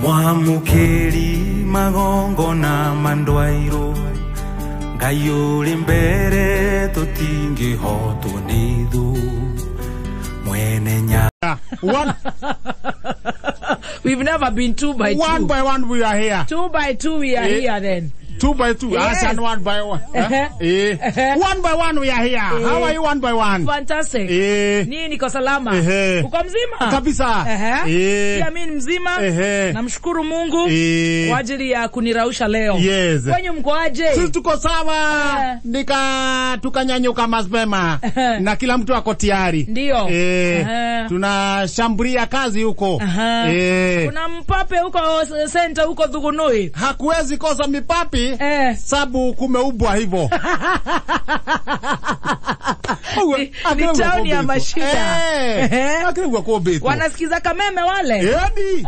Mwamũkĩri magongona mandwairũ Ngai ũrĩ mbere tũtingĩhotwo nĩ thũ mwene nya One, We've never been 2 by 2. One by one we are here. 2 by 2 we are here then. 2 by 2. Yes. Us and 1 by 1. Uh-huh. Eh. Uh-huh. 1 by 1 we are here. How are you 1 by 1? Fantastic. Eh. Nii niko salama. Ehe. Uko mzima? Kabisa. Ehe. Eh. Pia mimi ni mzima. Ehe. Namshukuru Mungu Eh. kwa ajili ya kunirausha leo. Yes. Kwenyu mko aje? Sisi tuko sawa. Eh. Nika tukanyanyuka mapema Ehe. na kila mtu ako tayari. Ndio. Eh. Ehe. Tunashambulia kazi huko. Aha. Eh. Kuna mpape huko center huko Thugunui. Hakuwezi kosa mipapi. Eh. Sabu kumeubwa hivyo. Ni town ya mashida. Ehe. Akirigwa kumbitwo. Wanasikiza kameme wale. Yaani. Eh.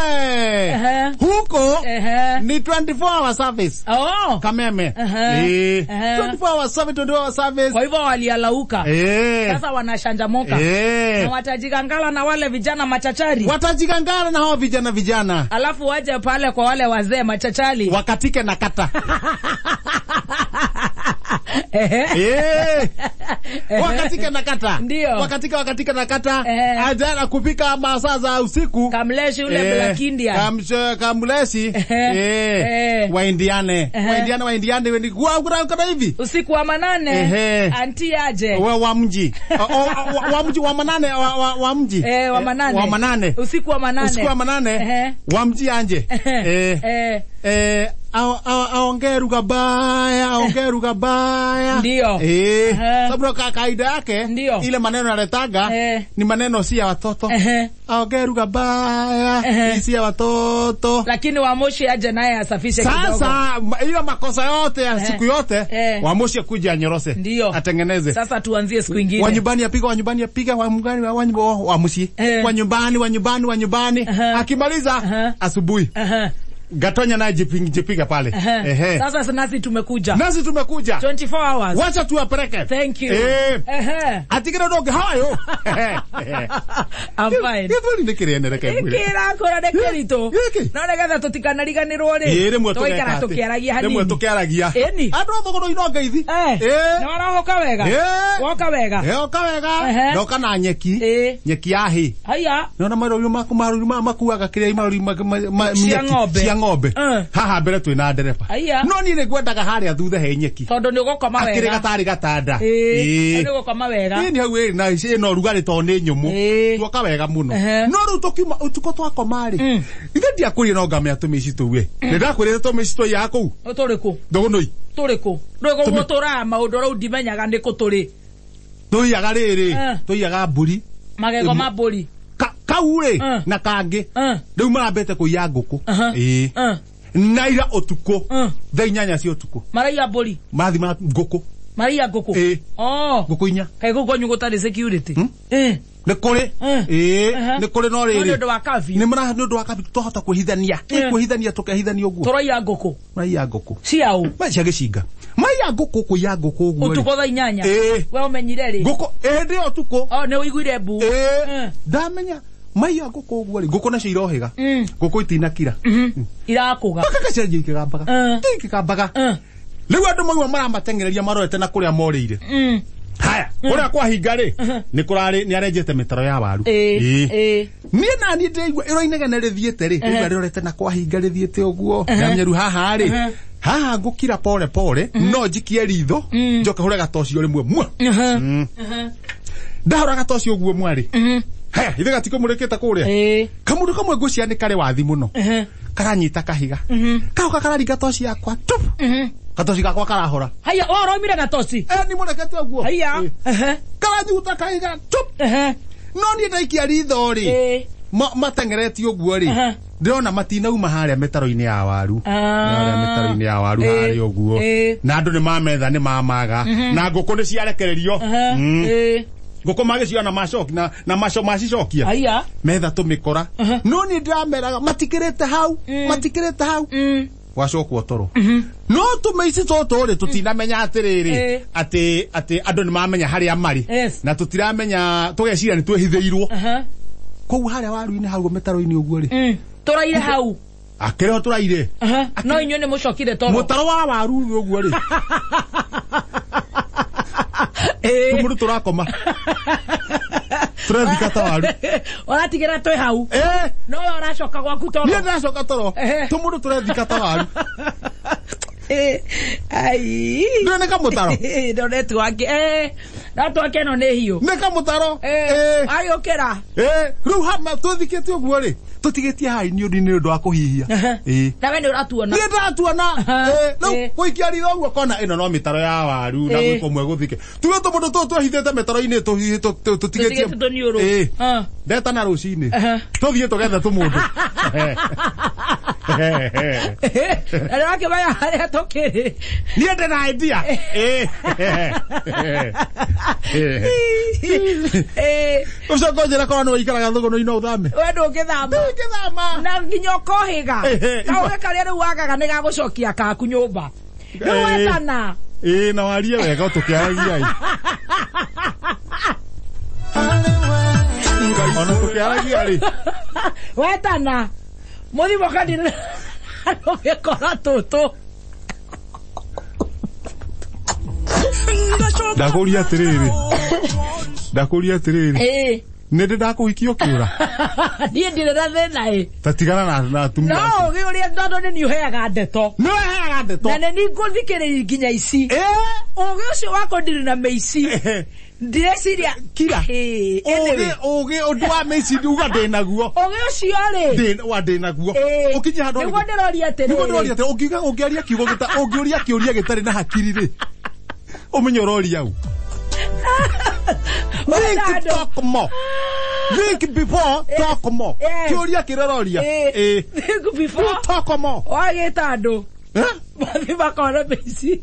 Eh. Ehe. Huko Ehe. ni 24 hour service. Oh. Kameme. Ehe. Eh. Ehe. 24 hour service, 24 hour service. Kwa hivyo walialauka. Eh. Sasa wanashanjamoka. Eh. Na watajigangala na wale vijana machachari. Watajigangana na hao vijana vijana. Alafu waje pale kwa wale wazee machachari. Wakatike na kata. Ehe. Eh. Wakatike na kata. Ndio. Wakatike wakatike na kata. Eh. Ajana kupika masaa za usiku. Kamleshi ule Black Indian. Kamleshi. Ehe. Eh. Eh. Waindiane. Ehe. Waindiane waindiane wendi kwa kwa hivi. Usiku wa manane. Ehe. Anti aje. Wa mji. Wa mji wa manane wa mji. Eh, wa manane. Wa manane. Usiku wa manane. Usiku wa manane. Ehe. Wa mji anje. Ehe. Eh. Eh. Eh, aongee lugha baya, aongee lugha baya. Ndio. Eh, Ehe. sababu kwa kaida yake Ndio. ile maneno analetaga Eh. ni maneno si ya watoto. Ehe. Aongee lugha baya, Ehe. si ya watoto. Lakini Wamoshi aje naye asafishe kidogo. Sasa ile makosa yote ya siku yote Eh. Wamoshi kuja anyorose. Ndio. Atengeneze. Sasa tuanzie siku ingine. Wa nyumbani apiga, wa nyumbani apiga, wa nyumbani wa nyumbani wa musi. Eh. Wa nyumbani, wa nyumbani, wa nyumbani. Ehe. Akimaliza Ehe. asubuhi. Ehe. Gatonya naye jipiga pale. Ehe. Ehe. Sasa nasi tumekuja. Nasi tumekuja. 24 hours. Wacha tuwapeleke. Thank you. Eh. Ehe. Atigire ndonge hayo. I'm fine. Githuri nĩ kĩrĩendereke ngwĩre. Kĩrakũra nĩ kĩritũ. Gĩkĩ? No nĩgetha tũtikanariganĩrwo rĩ. Ĩĩ rĩmwe Tũgaikara tũgeka atĩ. tũkĩaragia hanini. Rĩmwe tũkĩaragia. Ĩni. Andũ a thogoro ino ngeithi. Eh. Ĩĩ. Nĩ warohoka wega? Ĩĩ. Woka wega? Ĩĩ oka wega. Ehe. Ndoka na nyeki. Ĩĩ. Nyeki ya hĩ. Haya. Nona marori maku marori makuaga kĩrĩa marori Cia nyeki, ng'ombe. cia ng'ombe. Eh. Haha mbere twĩna ndereba. Haya. No niĩ nĩngwendaga harĩa thutha he nyeki. Tondũ nĩ ũgũkoma Akĩrĩ wega. gatarĩ gatanda. Ĩĩ. Nĩ ũgũkoma wega. Ĩĩ nĩ hau ĩrĩ na ĩna ũrugarĩ tondũ nĩ nyũmũ. Ĩĩ. Tuoka wega mũno. Ehe. No rĩu tũkiuma ũtukũ twakoma rĩ. Mm. Ithe ndiakwĩrire no ngamenya tũmĩici tũu ĩ. Nĩ ndakwĩrire tũmĩici tũiyaga kũu. Tũrĩ kũ? Thũgũnũi. Tũrĩ kũ? Ndũĩ gũtũraga maũndũ rĩu ndimenyaga nĩ kũ tũrĩ. Tũiyaga rĩrĩ. Eh. Tũiyaga mbũri. Magego ma mbũri. Kau rĩ Eh. na kangĩ. Eh. Rĩu marambĩte kũiya ngũkũ. Aha. Ĩĩ. Eh. Na ira ũtukũ. Eh. Thaa 8 cia ũtukũ. Maraiya mbũri. Mathi ma ngũkũ. Maraiya ngũkũ. Ĩĩ. Oh. Ngũkũ inya. Kaĩ gũkũ kwanyu gũtarĩ security? Hmm? Eh. Nĩ kũrĩ. Eh. Ĩĩ. Aha. Nĩ kũrĩ no No nĩ rĩrĩ. ũndũ wa curfew. Nĩ mara nĩ ũndũ wa curfew twahota kwĩhithania. Eh. Kwĩhithania tũkehithania ũguo. Tũraiya ngũkũ. Maraiya ngũkũ. Cia ũ? Ma cia gĩcinga. Maiya ngũkũ kũiya ngũkũ ũguo rĩ. Ũtukũ thaa 8. Ĩĩ. We ũmenyire rĩ? Ngũkũ ĩndĩ ĩyo ũtukũ. Oh, nĩ ũiguire mbu. Ĩĩ. Eh. Ndamenya maiya ngũkũ ũguo rĩ. Ngũkũ nacio irohĩga. Mm. Ngũkũ itinakira. Mhm. Irakũga. Paka gacenjia ikĩgambaga. Eh. Ikĩgambaga. Eh. Rĩu andũ mauma maramatengereria marorete na kũrĩa morĩire. Mm. Haya, kũrĩa kwahinga rĩ, nĩ kũrarĩ nĩ arenjete mĩtaro ya waru. Ĩĩ. Ĩĩ. Ĩĩ. Niĩ naniĩ ndĩraigua ĩro inegene rĩthiĩte rĩ, rĩu rĩrorete na kwahinga rĩthiĩte ũguo. Ndamenya rĩu haha rĩ, haha ngũkira pole pole, no njikie ritho, njoke hũre gatoci o rĩmwe mwa. Mhm. Ndahũra gatoci ũguo mwarĩ. Mhm. Haya, ithe gatikũmũrĩkĩte kũrĩa. Ĩĩ. Kamũndũ kamwe ngwĩciria nĩ karĩ wathi mũno. Mhm. Karanyita kahiga. Kahoka kararinga toci yakwa. Tup. Mhm. Gatoci gakwa karahora. Haya, we ũraumire na toci. Eh, nĩ mũrekete ũguo. Haya. Ĩĩ. Ehe. Karanyuta kahiga. Tup. Ehe. No niĩ ndaikia ritho rĩ. Ĩĩ. Mateng'eretie ũguo rĩ. Aha. Ndĩrona matinauma harĩa mĩtaro-inĩ ya waru. Ah. Harĩa mĩtaro-inĩ ya waru Ĩĩ. harĩa ũguo. Ĩĩ. Na andũ nĩ mametha nĩ mamaga. Na ngũkũ nĩ ciarekererio. Ehe. Mm. Ĩĩ. Ngũkũ magĩciona macoki na maco macicokia. Haya. Metha tũmĩkora. No niĩ ndĩrameraga matikĩrĩte hau. Matikĩrĩte hau. Mm. Gwacokwo toro. No tũmĩici tũtũ rĩ tũtinamenya atĩrĩrĩ Ĩĩ. atĩ atĩ andũ nĩ mamenya harĩa marĩ. Yes. Na tũtiramenya tũgeciria nĩ twĩhithĩirwo. Aha. Kũu harĩa waru-inĩ hau mĩtaro-inĩ ũguo rĩ. Mm. Tũraire hau. Akĩrĩ ho tũraire. No inyuĩ nĩ mũcokire toro. Mũtaro wa waru ũguo rĩ. Tũmũndũ tũrakoma. Tũrathika ta waru. Ũratigĩra twĩ hau. No we ũracoka gwaku toro. Niĩ ndĩracoka toro. Tũmũndũ tũrethika ta waru. Ai. Ndũĩ nĩ kamũtaro. Ndoneti wake. No twake ĩno nĩ hiũ. Nĩ kamũtaro. Agĩũkĩra. Rĩu hama tũthikĩte ũguo rĩ, tũtigĩtie haha iniũrũ nĩ ũndũ wa kũhihia. Na we nĩ ũratuona. Niĩ ndĩratuona. Rĩu gũikia ritho ũguo kona ĩno no mĩtaro ya waru na gwĩko mwe gũthike. Tuge tũmũndũ tũtũ twehithĩte mĩtaro-inĩ tũtigĩtie. Tũtigĩtie tũniũrũ. Ndetana rũcinĩ. Tũthiĩ tũgethe tũmũndũ. Na nĩwakĩmenya harĩa tũkĩrĩ. Niĩ ndĩ na idea. Ũcoke ũnjĩre korwo nĩ waikaraga thũgũnũ-inĩ no ũthame. We ndũngĩthama. Ndingĩthama. Na nginya ũkohĩga. Kaũgĩ karĩa rĩu wagaga nĩ gagũcokia kaku nyũmba. Rĩu wetana. Na warie wega tũkĩaragia ĩ. Ona tũkĩaragia rĩ. Wetana. Mũthimo kanitha rũgĩkora tũtũ. Ndakũria atĩrĩrĩ. Nĩ ndĩ ndakũhikia ũkĩũra. Niĩ ndirĩ na thĩna ĩ. Ta tigana na atumia. No ũgĩ ũrĩa tondũ nĩ niĩ ũheaga ndeto. Nĩ ũheaga ndeto. Na nĩ niĩ ngũthikĩrĩria nginya ici. Ũgĩ ũcio wakwa ndirĩ na mĩici. Ndireciria. Kira. Ũgĩ ũndũ wa mĩici uga ndĩ naguo. Ũgĩ ũcio rĩ. Wa ndĩ naguo. Ũkinye handũ. Nĩguo ndĩroria atĩrĩrĩ. Nĩguo ndĩroria atĩrĩrĩ. Ũngiuga ũngĩaria kiugo gĩta ũngĩũria kĩũria gĩtarĩ na hakiri rĩ. Ũmenye ũroria ũ. Think talk more. Think before talk more. Kĩũria kĩrĩa ũroria. Think before talk more. Wagĩta andũ. Mathiĩ makona mĩici.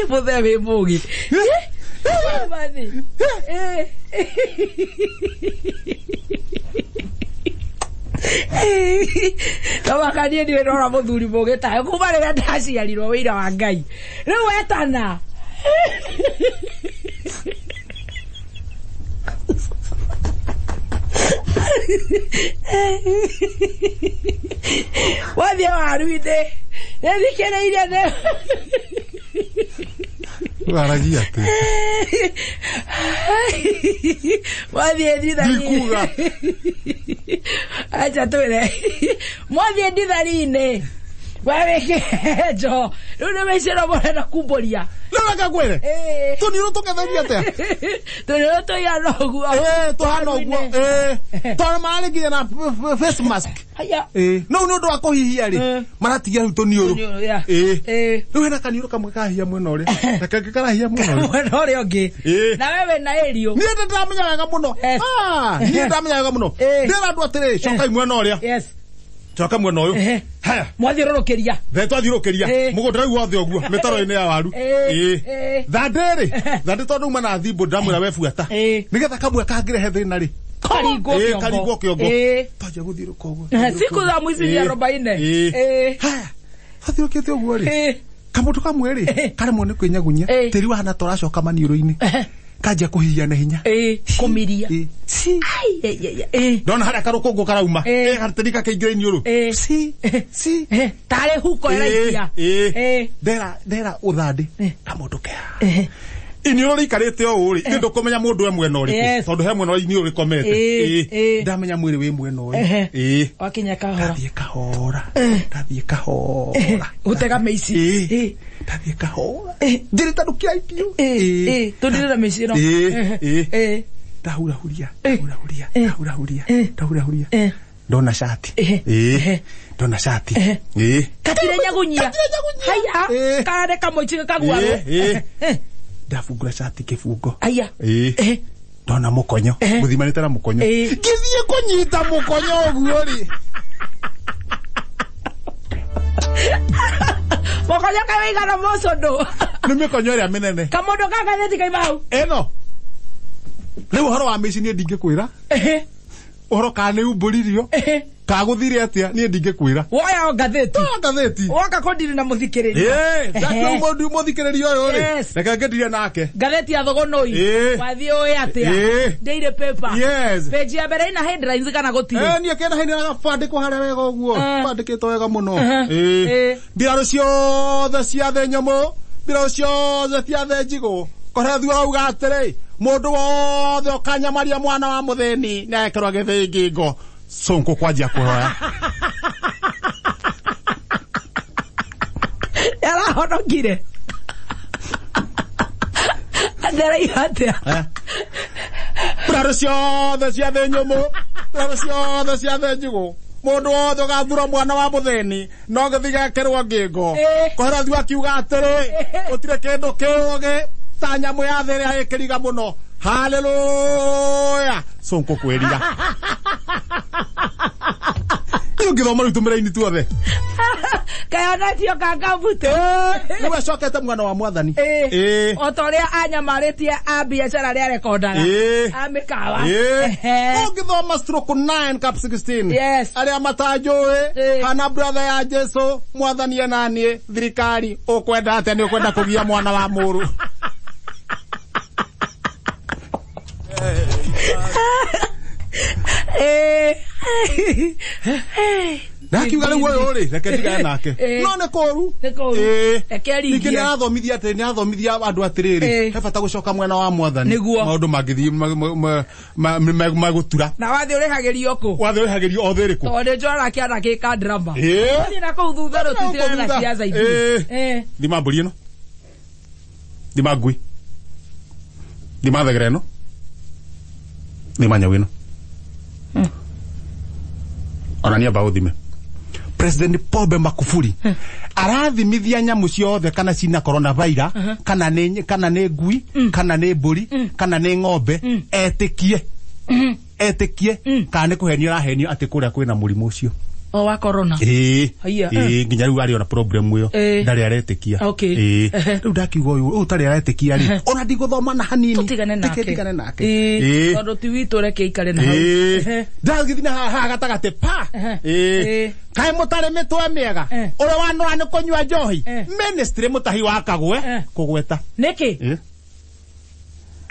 Mũthee wĩ mũgĩ. Mathi. No maka niĩ ndirĩ ndona mũthuri mũgĩ tawe kuma rĩrĩa ndaciarirwo wĩira wa Ngai. Rĩu wetana. Wathiĩ waru-inĩ. Nĩthikĩrĩirie nĩ. Waragia atĩ. Mwathiĩ ndithari. Ndikuga. Acha twĩre. Mwathiĩ ndithari-inĩ. We wĩkĩenjo. Rĩu nĩ mĩicĩro mũrenda kumbũria. Rĩu reke ngwĩre. Tũniũrũ tũngetheria atĩa? Tũniũrũ tũigana ũguo. Tũhana ũguo. Tondũ mararĩ nginya na face mask. Haya. No nĩ ũndũ wa kũhihia rĩ, maratigia rĩu tũniũrũ. Rĩu hena kaniũrũ kamwe karahihia mwena ũrĩa. Na kangĩ karahihia mwena ũrĩa. Mwena ũrĩa ũngĩ. Na we wĩna ĩriũ. Niĩ ndĩramenya wega mũno. Niĩ ndĩramenya wega mũno. Ndĩra andũ atĩrĩ, cokai mwena ũrĩa. Coka mwena ũyũ. Haya. Mwathiũrũrũkĩria. The twathiũrũrũkĩria. Mũgũnda rĩu wothe ũguo mĩtaro-inĩ ya waru. Thandĩ rĩ, thandĩ tondũ uma na thimbo ndĩramwĩra we buata. Nĩgetha kamwe kangĩrehe thĩna rĩ. Karingwo kĩongo. Karingwo kĩongo. Twanjia gũthiũrũka ũguo. Siku za mwizi ni 40. Haya. Twathiũrũkĩte ũguo rĩ. Kamũndũ kamwe rĩ, karemwo nĩ kwĩnyagunyia. Tĩri wahana ta ũracoka maniũrũ-inĩ. Kanjia kũhihia na hinya. Kũmiria. Ndona harĩa karũkũngũ karauma. Gatĩri gakĩingĩra iniũrũ. Si. Tarĩ huko ĩraikia. Ndera ũthandĩ. Kamũndũ ke haha. Iniũrũ rĩikarĩte o ũũ rĩ, ithuĩ ndũkũmenya mũndũ e mwena ũrĩkũ. Tondũ he mwena iniũrũ rĩkomete. Ndamenya mwĩrĩ wĩ mwena ũyũ. Wakinya kahora. Ndathiĩ kahora. Ndathiĩ kahora. Gũtega mĩici. Ndathiĩ kahora. Ndĩrĩ ta ndũkĩrai biũ. Tũndire na mĩici ĩno. Ndahurahuria. Ndahurahuria. Ndahurahuria. Ndahurahuria. Ndona shati. Ndona shati. Katire nyagunyia. Haya. Karare kamũici kaguarwo. Ndabungũra shati kĩbungo. Aya. Ndona mũkonyo. Mũthimanĩte na mũkonyo. Ngĩthiĩ kũnyita mũkonyo ũguo rĩ. Mũkonyo kaĩ wĩigana mũcũndũ. Nĩ mĩkonyo ĩrĩa mĩnene. Kamũndũ ka gathĩti kaima hau. Ĩno. Rĩu ũhoro wa mĩici niĩ ndingĩkwĩra. Ũhoro kana nĩ umbũririo. Kaguthire atia nie ndingikwira. Woya ngatheti. Ngatheti. Woka kondiri na muthikiriria. Ndakiuga mundu muthikiriria uyu ri. Reke ngendirie nake. Ngatheti ya Thogonoi. Wathie uyu atia. Daily paper. Yes. Page ya mbere ina headlines kana gutire. Nie kena headlines gabandikwo haria wega uguo. Bandikitwo wega muno. Mbirarũ ciothe cia thĩ nyũmũ, mbirarũ ciothe cia thĩ njigũ. Korethu auga atĩrĩ, mũndũ wothe ũkanyamaria mwana wa mũthĩni nĩekĩrwo gĩthĩi ngingo. Sonko kwanjia kuhoya. Yarahonokire. Nderaiga atia? Mbirarũ ciothe cia thĩ nyũmũ, mbirarũ ciothe cia thĩ njigũ. Mũndũ wothe ũgathura mwana wa mũthĩni no gĩthĩ gekĩrwo ngingo. Koherathu akiuga atĩrĩ, gũtirĩ kĩndũ kĩũgĩ ta nyamũ ya thĩ ĩrĩa ĩkĩriga mũno. Haleluya. Sonko kwĩrira. Ũngĩthoma rĩu tũmĩraini tuothe. Kayonetio kangambute. Rĩu acokete mwana wa mwathani. O ta ũrĩa anyamarĩtie a biacara rĩa rekondaga. A mĩkawa. Ũngĩthoma stroke 9 cap 16. Yes. Arĩa matanjũĩ kana brother ya Jesu mwathani ena niĩ thirikari ũkwenda atĩa nĩ ũkwenda kũgia mwana wa mũrũ. Ndakiuga rĩu ũyũ rĩ reke ndigane nake. No nĩ kũru. Ningĩ nĩarathomithia atĩ nĩarathomithia andũ atĩrĩrĩ he bata gũcoka mwena wa mwathani maũndũ mangĩthiĩ magũtura. Na wathiĩ ũrĩhagĩrio kũ? Wathiĩ ũrĩhagĩrio o thĩ ĩrĩkũ? Tondũ nĩnjũĩ kĩana gĩ ka drama. Wathiĩ na kũu thutha rũtutire na ciaca ithuĩ. Thima mbũri ĩno, thima ngui, thima thegere ĩno, thima nyau ĩno. Ona niĩ amba ũthime. President Pombe Magufuli arathimithia nyamũ ciothe kana cina coronavirus, kana nĩ ngui, kana nĩ mbũri, kana nĩ ng'ombe, etĩkie etĩkie kana nĩ kũhenio arahenio atĩ kũrĩa kwĩna mũrimũ ũcio o wa corona. Nginya rĩu arĩ ona problem ĩyo ndarĩ aretĩkia. Rĩu ndakiuga ũyũ ũtarĩ aretĩkia rĩ ona ndigũthoma na hanini tũtigane nake, ndigane nake tondũ ti witũ reke ikare na hau. Ndagĩthiĩ na haha gatagatĩ pa. Kaĩ mũtarĩ mĩtwe mĩega ũrĩa wanora nĩ kũnyua njohi ministry mũtahi wa Kagwe kũgweta nĩkĩ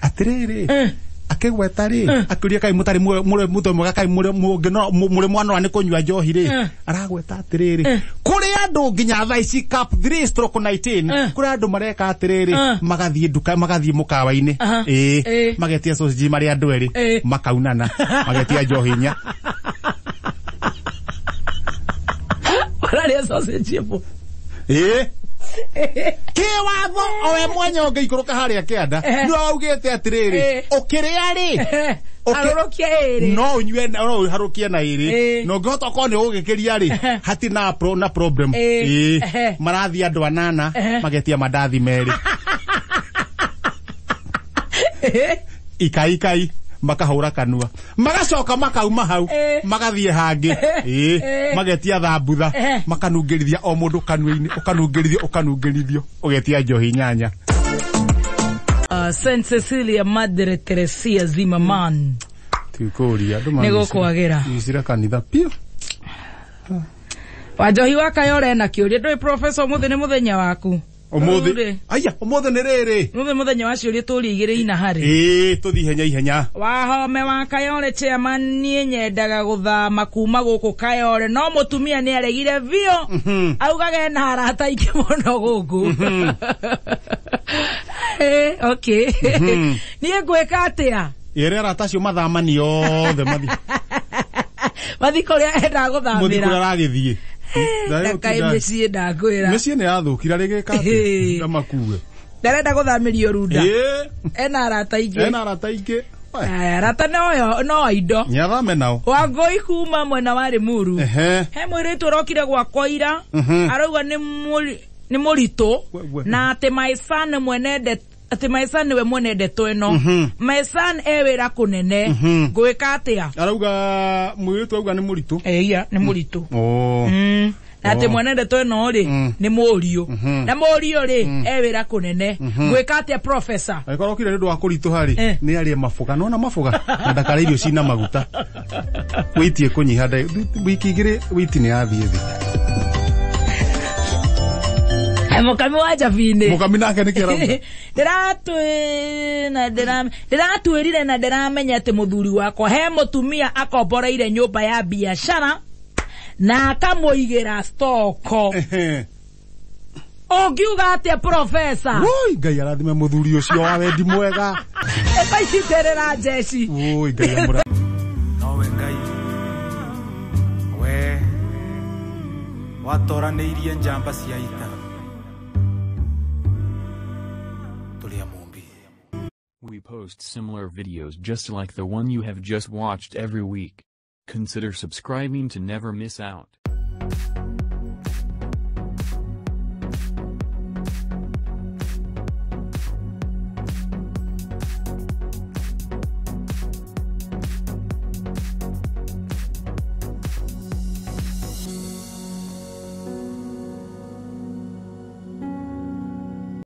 atĩrĩrĩ akĩgweta rĩ akĩũria kaĩ mũtarĩ mũtwe mwega kaĩ mũrĩ mwanora nĩ kũnyua njohi rĩ aragweta atĩrĩrĩ kũrĩ andũ nginya thaa ici cap 3/19 kũrĩ andũ mareka atĩrĩrĩ magathiĩ nduka magathiĩ mũkawa-inĩ magetia sausage marĩ andũ erĩ makaunana magetia njohi inya mararĩa sausage ĩmwe. Kĩwatho owe mwenya ũngĩikũrũka harĩa kĩanda nĩwe waugĩte atĩrĩrĩ ũkĩrĩa rĩ harũrũkie ĩrĩ no ũnyue no ũharũkie na ĩrĩ na ũngĩhota okorwo nĩ ũgũgĩkĩria rĩ hatirĩ na problem. Marathiĩ andũ anana magetia mandathi merĩ ikai ikai makahũra kanua magacoka makauma hau magathiĩ hangĩ magetia thambutha makanungĩrithia o mũndũ kanua-inĩ ũkanungĩrithio ũkanungĩrithio ũgetia njohi nyanya. Saint Cecilia Madre Teresia Zimmerman tikũria andũ nĩgũkwagĩra icira kanitha piũ. Wanjohi wa Kayore na kĩũria ndũĩ professor ũmũthĩ nĩ mũthenya waku. Ũmũthĩ aya ũmũthĩ nĩ rĩrĩ ũmũthĩ mũthenya wa ciũria tũrie igĩrĩ ina harĩ tũthiĩ ihenya ihenya. Wahome wa Kayore chairman niĩ nyendaga gũthama kuma gũkũ Kayore no mũtumia nĩ aregire biũ augaga ena arata aingĩ mũno gũkũ. Okay. Niĩ ngwĩka atĩa? Ĩrĩa arata acio mathamani othe mathi kũrĩa endaga gũthamĩra mũthi kũrĩa aragĩthiĩ. Ndakaĩ mĩciĩ ndakwĩra mĩciĩ nĩ yathũkira rĩgĩka atĩ ndamakue ndarenda gũthamĩrio Runda ena arata aingĩ ena arata aingĩ arata no indo nĩathame nao. Wangũi kuma mwena wa Limuru he mũirĩtu ũrokire gwakwa ira arauga nĩ mũritũ na atĩ my son mwene atĩ my son nĩwe mwene ndeto ĩno my son e wĩra kũnene ngwĩka atĩa? Arauga mũirĩtu auga nĩ mũritũ. Ĩya nĩ mũritũ. Na atĩ mwene ndeto ĩno rĩ nĩ mũriũ, na mũriũ rĩ e wĩra kũnene. Gwĩka atĩa, professor? Angĩkorwo okire nĩ ũndũ wa kũritũha rĩ, nĩ arĩe maboga, nona maboga, na ndakarĩe irio cina maguta. Wĩitie kũnyiha wiki 2 wĩiti nĩ yathiĩ thĩ. Mũkami wa Njabinĩ. Mũkami nake nĩkĩ arauga? Ndĩratwĩrire na ndĩramenya atĩ mũthuri wakwa he mũtumia akomboreire nyũmba ya biacara na akamũigĩra stoko. Ũngiuga atĩa, professor? Woi, Ngai arathime mũthuri ũcio wa wendi mwega. Ĩkaiciterera njeci. Woi, Ngai amũra. Nowe Ngai we watoranĩirie njamba cia ita. We post similar videos just like the one you have just watched every week. Consider subscribing to never miss out.